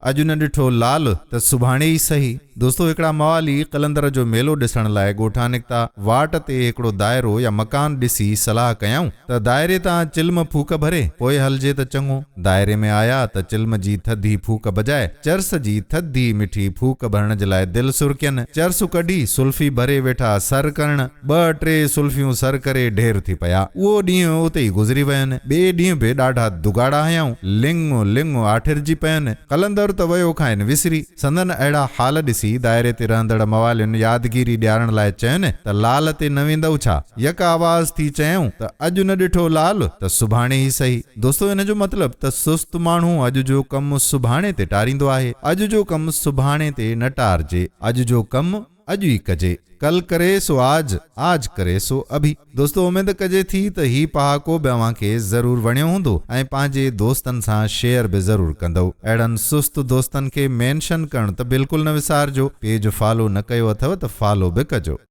اڄ نه ڏٺو لال ته سڀاڻي ئي سهي. دوستو هڪڙا موالي قلندر جو ميلو ڏسڻ لاء ڳوٺان نڪتا. واٽ تي هڪڙو دائرو يا مڪان ڏسي صلاح ڪيائون ته دائري تان چلم ڦوڪ ڀري پوء هلجي ته چڱو. دائري ۾ آيا ته چلم جي ٿڌي ڦوڪ بجاء چرس جي ٿڌي مٺي ڦوڪ ڀرڻ جي لاء دل سرڪين. چرس ڪڍي سلفي ڀري ويٺا سر ڪرڻ. ٻه ٽي سلفيون سر ڪري ڍير ٿي پيا. اهو ڏينهن اتي ئي گذري وين. ٻئي ڏينهن به ڏاڍا دگاڙا هنيائون. لڱ لڱ آٺرجي پين. قلندر ته ويو کانئن وسري. سندن اهڙا حال ڏسي دائري تي رهندڙ موالين يادگيري ڏيارڻ لاء چين ته لال تي نه ويندؤ ڇا؟ يڪ آواز ٿي چيائون ته اڄ نه ڏٺو لال ته سڀاڻي ئي سهي. دوستو ان جو مطلب ته سست ماڻهو اڄ جو ڪم سڀاڻي تي ٽاريندو آهي. اڄ جو ڪم سڀاڻي تي نه ٽارجي. اڄ جو ڪم اڄ ئي ڪجي. ڪل ڪري سو آج، آج ڪري سو اڀي. دوستو اميد ڪجي ٿي ته هي پهاڪو به اوهان کي ضرور وڻيو هوندو ۽ پنهنجي دوستن سان شيئر به ضرور ڪندؤ. اهڙن سست دوستن کي مينشن ڪرڻ ته بلڪل نه وسارجو. پيج فالو نه ڪيو اٿئو ته فالو به ڪجو.